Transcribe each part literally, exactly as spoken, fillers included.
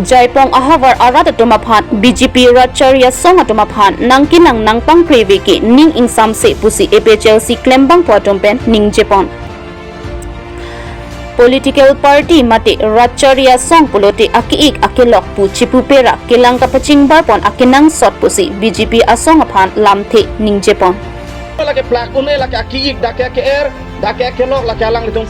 Jaipong ahavar arat atum aphan B J P Ratchari asong atum aphan nangkinang nangpangkre ave ke ning ingsamse pusi A P H L C klembangpo atum pen ningjepon. Political party mate Ratchari asong pulote ake-ik akelok pu chipu pera kelang kapachingbarpon akenangsot pusi B J P asong aphan lamthe ningjepon. Lake plak un-e, lake ake-ik, dak ke-er, dak ke-er kelok, lake alanglitum.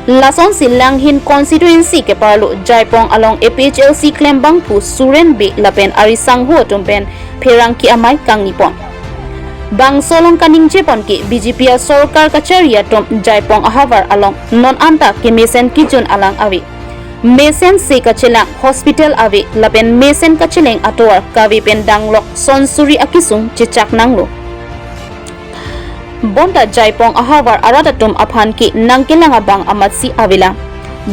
Lasonsi Langhin constituency keparlo Jaipong along A P H L C klembangpo Suren Bey lapen ari sangho atum pen pherangke amei kangnipon. Bangso along kaningjepon ke B J P asorkar kachari atum Jaipong ahavar along non anta kemesen kejun alang ave. Mesen se kachelang hospital ave lapen mesen kacheleng atovar kave pen danglok sonsuri akesung chechak nanglo. Bonta Jaipong ahavar arat atum aphan ke nangkelang abang amatsi avelang.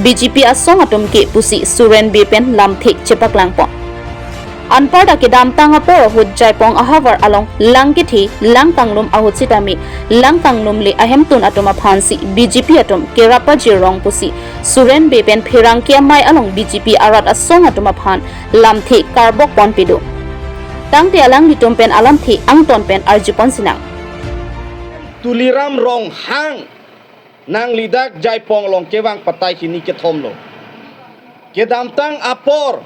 B J P asong atum ke pusi Suren Bey pen lamthe chepaklangpon. Anparta kedamtang apor ahut Jaipong ahavar along lang kethe, lang kanglum ahut sitame lang kanglumle ahemtun atum aphansi B J P atum kerap pajirong pusi Suren Bey pen pherangke amei along B J P arat asong atum aphan lamthe karbokpon pido. Tangte alanglitum pen alamthe angton pen arjupon sinang. Tuliram Ronghang nangli dak Jaipong along kevang patai hini kethom lo. Kedamtang apor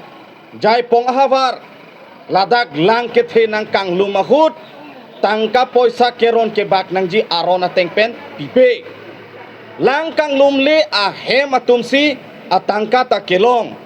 Jaipong ahavar ladak lang kethe nang kanglum ahut tangka poisa keron kebak nangji aron ateng pen pipe. Lang kanglumle ahem atumsi atangka ta kelong.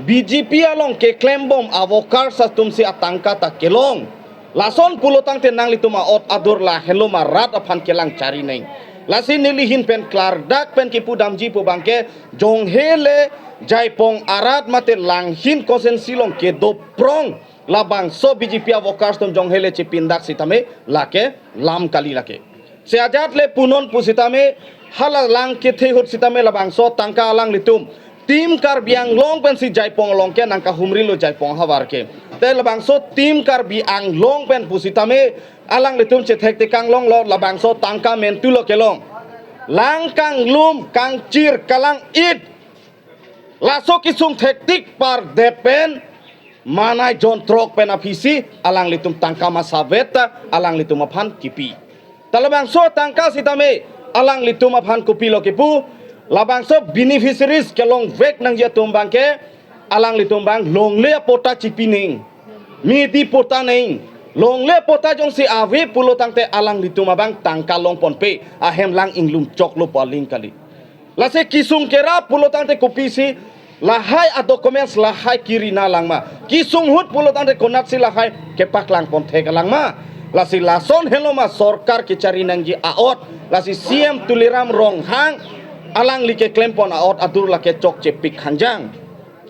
B J P along keklembom a-workers atumsi atangka ta kelong. Lason pulo tangte nanglitum a'ot adur lahenlo ma rat aphan kelang chari neng. Lasi neli ahin pen klardak pen kipudamji pu abangke jonghe le Jaipong arat mate Langhin constituency along kedoprong labangso B J P a-workers atum jonghe le chepindak sitame lake lam kali lake. Se ajat le punon pusitame hala lang kethe ahut sitame labangso tangka alanglitum Team Karbi Anglong pensi Jaipong along ke nangkahumrilo Jaipong ahavar ke. Te labangso Team Karbi Anglong pen pusitame alanglitum chethektik kanglonglo, labangso tangka mentulo kelong. Lang kanglum kangchir kalang-it. Laso kesung thektik pardet pen manai jon throk pen aphisi alanglitum tangka masavet ta alanglitum aphan kipi. Ta labangso tangka sitame alanglitum aphan kopilo kipu, labangso beneficiaries kelongvek nangji atum abangke alanglitum abang longle apatta chipi neng, midi patta neng, longle apatta jongsi ave pulo tangte alanglitum abang tangka longponpe, ahem lang inglum choklo pu aling kali. Lasi kesung kerap pulo tangte kopisi lahai a-documents lahai kiri nanglang ma. Kesung ahut pulo tangte konatsi lahai kepaklangpon thek alang ma. Lasi lason henlo ma sorkar kechari nangji a'ot. Lasi C M Tuliram Ronghang alangli keklempon a'ot adur lake chokchepik hangjang.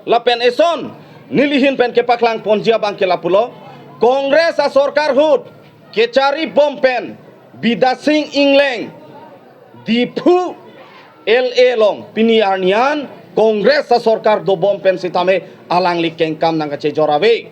Lapen eson neli ahin pen kepaklangponji abangke lapulo. Congress asorkar ahut kecharibom pen Bidya Sing Engleng Diphu L A along pini arni an Congress asorkar dobom pen sitame alangli kengkam nangkachejor ave.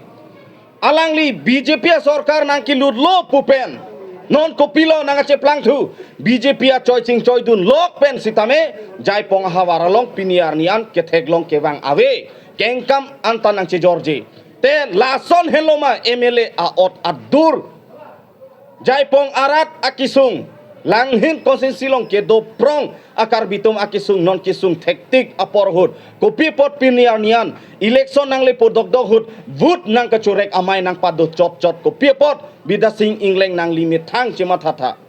Alangli B J P asorkar nangkelutlo pu pen non kopilo nangkacheplangthu, B J P achoi chingchoidun lok pen sitame Jaipong ahavar along pini arni an ketheklong kevang ave. Kengkam anta nangchejorji. Te lason henlo ma M L A a'ot adur. Jaipong arat akesung, Langhin constituency along kedoprong a-Karbi atum akesung non kesung thektik apor ahut, kopi apot pini arni an election nangle podokdok ahut vote nangkachorek amei nangpado chotchot kopi apot Bidya Sing Engleng nangli methang chemathatha.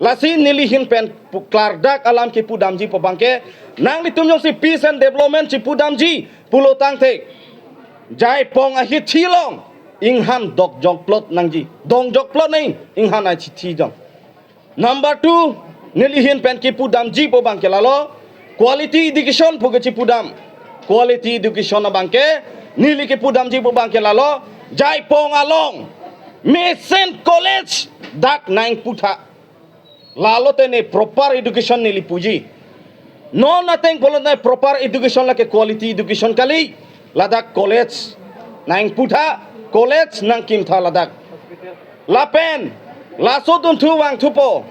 Lasi neli ahin pen pu-, klardak alam kipudamji pu abangke, nanglitum jongsi peace and development chipudamji pulo tangte Jaipong ahithi along inghan dok jokplot nangji. Dong jokplot nang inghan ahithi jong. Number two, neli ahin pen kipudamji pu abangke lalo quality education pu kechipudam. Quality education abangke neli kipudamji pu abangke lalo Jaipong along mesen college dak nangputha. Lalo te ne proper education neli puji. Non ateng pulo ne proper education lake quality education kali. Ladak college nangputha, college nangkimtha ladak. Lapen laso dunthu vangthupo.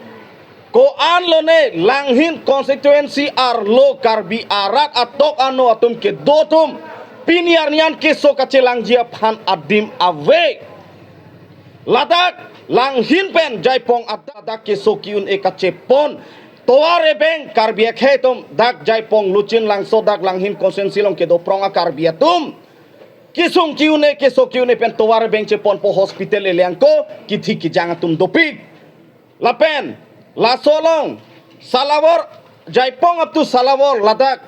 Ko-an lone Langhin constituency arlo Karbi arat atok ano atum kedo atum Pini arni an keso kachelangji aphan adim ave. Ladak Langhin pen Jaipong adak keso ki-un-e kachepon tovar ebeng Karbi akhei atum, dak Jaipong Luchinlangso dak Langhin constituency along kedo prong a-Karbi atum kesung ki-un-e, keso ki-un-e pen tovar ebeng cheponpo, hospital eleng ko kithi kijang atum dopik. Lapen laso along Salawar, Jaipong up to Salawar ladak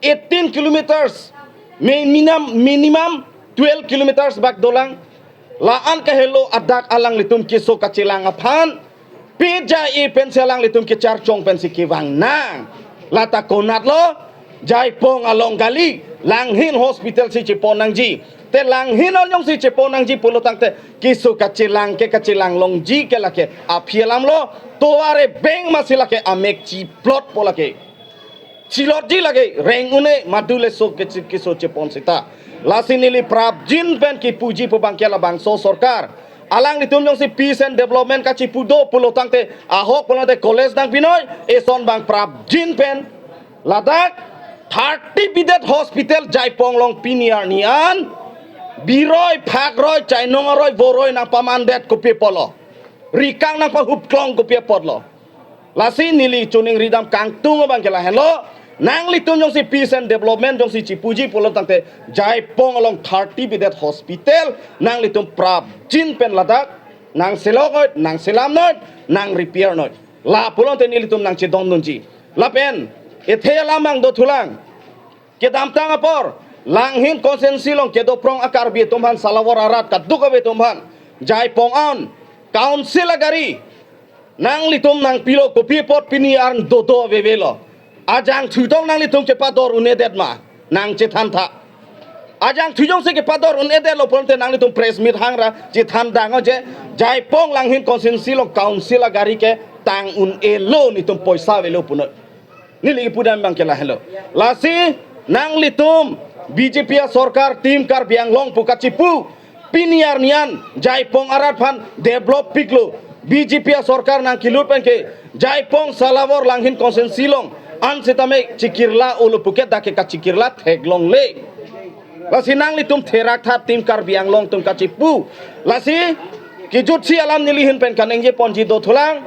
eighteen kilometers, minimum, minimum twelve kilometers bak dolang. La-an kahelo adak alanglitum keso kachelang aphan pija-e pensi alanglitum kecharchong pensi kevang nang. Lata konatlo, Jaipong along kali, Langhin hospital si chepon nangji. Te Langhin along si chepon nangji pulo tangte keso kachelang ke kachelang longji ke lake aphi alamlo, tovar ebeng masi lake amek chiplotpo lake. Chilotji lake, reng un-e madu le so ke chi-, keso chepon seta. Lasi neli prapjin pen kipuji pu abang ke labangso sorkar, alanglitum jongsi peace and development kachipu do pulo tangte, ahok pulo tangte college nangpinoi, eson abang prapjin pen ladak thirty bedded hospital Jaipong along pini arni an biroi, phakroi, chainong aroi, voroi nangpamandet kopi apotlo, rikang nangpahupklong kopi apotlo. Lasi neli choningri dam kangtung abang ke lahenlo. Nanglitum jongsi peace and development jongsi chipuji pulo tangte, Jaipong along thirty bedded hospital nanglitum prapjin pen ladak nangselok noi, nangselam noi, nang repair noi. La pulote nelitum nangchedondunji. Lapen ethe alam abang dothulang. Kedamtang apor Langhin constituency along kedo prong a-Karbi atum aphan, Salawar arat kaduk ave atum aphan, Jaipong an council agari nanglitum nangpilo, kopi apot pini arni dodo avevelo? Ajangthu tong nanglitum kepador un-edet ma? Nangchethan tha. Ajangthu jongsi kepador un-edetlo pulote nanglitum press meet hangra chethan dang o je, Jaipong Langhin constituency along council agari ke tang un-elo, netum poisa avelo punoi. Neli kipu dam abang ke lahenlo. Lasi nanglitum B J P asorkar, Team Karbi Anglong pu kachipu, pini arni an Jaipong arat aphan develop piklo. B J P asorkar nangkelut pen ke Jaipong, Salawar, Langhin constituency along an setame chikirla-olo puke dak ke kachikirla theklongle. Lasi nanglitum therak tha, Team Karbi Anglong atum kachipu. Lasi kejutsi alam neli ahin pen kaningje ponji dothulang.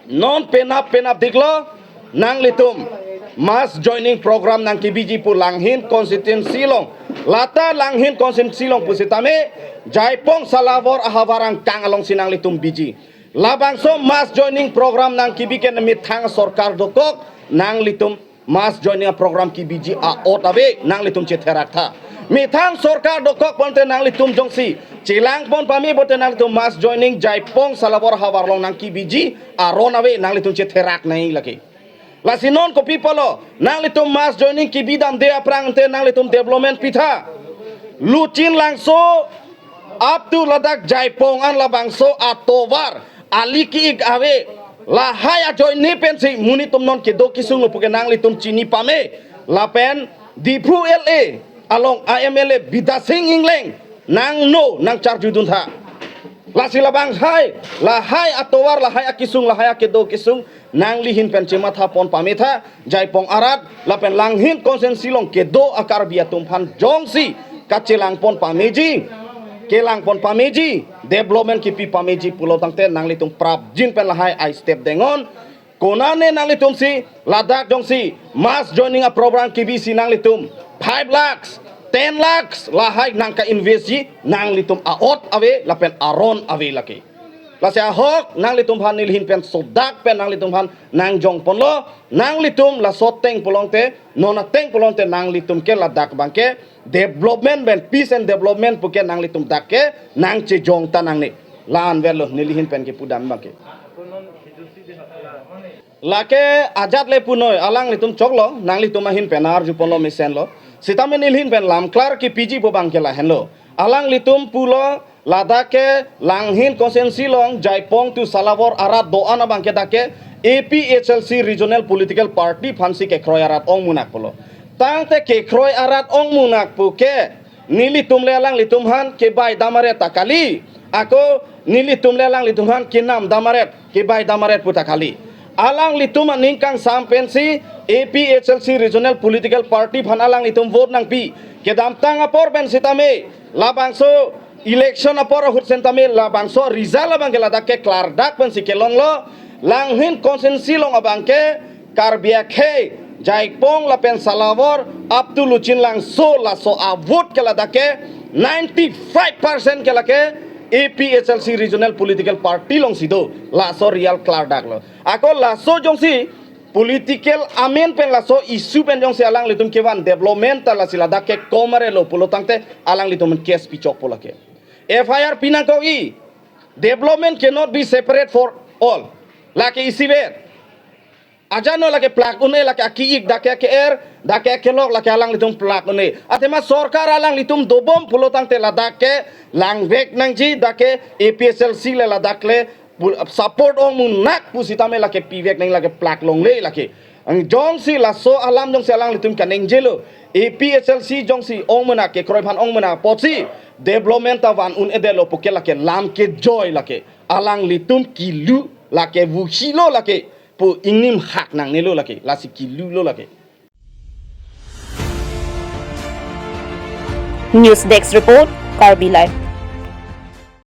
Non penap penapdiklo, nanglitum mass joining program nangkebiji pu Langhin constituency along. Lata Langhin constituency along pusitame Jaipong, Salawar ahavar angkang alongsi nanglitum biji. Labangso mass joining program nangkebi ke methang sorkar dokok, nanglitum mass joining a-program kebiji a'ot ave, nanglitum chetherak tha. Methang sorkar dokok pulote nanglitum jongsi chelangpon pame pulote nanglitum mass joining Jaipong, Salawar ahavar along nangkebiji aron ave, nanglitum chetherak nangji lake. Lasi non kopi apotlo, nanglitum mass joining kebi damde aphrang te nanglitum development pitha? Luchinlangso up to ladak Jaipong an labangso atovar ali ki-ik ave. Lahai ajoine pensi monit atum non kedo kesung puke nanglitum chini pame. Lapen Diphu L A along a-M L A Bidya Sing Engleng nangno nangcharjudun tha. Lasi labang hai, lahai atovar, lahai akesung, lahai akedo kesung nangli ahin pen chematha pon pame tha. Jaipong arat lapen Langhin constituency along kedo a-Karbi atum aphan jongsi kachelangpon pameji, kelangpon pameji, development kepi pameji pulo tangte nanglitum prapjin pen lahai a-step dengon. Konane nanglitum si ladak jongsi mass joining a-program kebisi nanglitum five lakhs, ten lakhs lahai nangka-invest ji, nanglitum a'ot ave lapen aron ave lake. Lasi ahok nanglitum aphan neli ahin pen sodak pen nanglitum aphan nangjongponlo. Nanglitum laso ateng pulote, non ateng pulote nanglitum ke ladak abang ke development pen, peace and development puke nanglitum dak ke nangchejong ta nangne. La-an verlo neli ahin pen kipu dam abang ke. Lake ajat le punoi, alanglitum choklo, nanglitum ahin pen arjuponlo mesenlo. Sitame neli ahin pen lamklar kepiji pu abang ke lahenlo. Alanglitum pulo, ladak ke Langhin constituency along Jaipong to Salawar arat do-an abang ke dak ke A P H L C Regional Political Party aphansi kekroi arat ongmunak pulo. Tangte kekroi arat ongmunak puke nelitum le alanglitum aphan kebai dam aret ta kali. Ako nelitum le alanglitum aphan kenam dam aret, kebai dam aret pu ta kali. Alanglitum aning kangsam pensi A P H L C Regional Political Party aphan alanglitum vote nangpi. Kedamtang apor pen sitame, labangso election apor ahut sitame, labangso result abang ke ladak ke klardak pensi kelonglo. Langhin constituency along abang ke Karbi akhei, Jaipong lapen Salawar, up to Luching Langso, laso a-vote ke ladak ke ninety-five percent ke lake A P H L C Regional Political Party alongsi do. Laso result klardak lo. Ako laso jongsi political amen pen laso issue pen jongsi alanglitum kevan development ta lasi ladak ke komare lo pulo tangte alanglitum case pichokpo lake. F I R pinangkok-i, development cannot be separate for all. Lake isivet. Ajano lake plak un-e, lake aki-ik, dak ke ke-er, dak ke kelok, lake alanglitum plak un-e. Athema sorkar alanglitum dobom pulo tangte ladak ke langvek nangji, dak ke A P H L C le ladak le pu-, support ong munak pusitame lake pivek nang, lake plak longle lake. Ang jongsi laso alam jongsi alanglitum kaningje lo, A P H L C jongsi ong munak, kekroi aphan ong munak apotsi development ta van un-edetlo pu ke lake lam kejoi lake. Alanglitum kilu lake, vuhilo lake, pu ingnim hak nangnelo lake, lasi kilulo lake. News Desk Report, Karbi Live.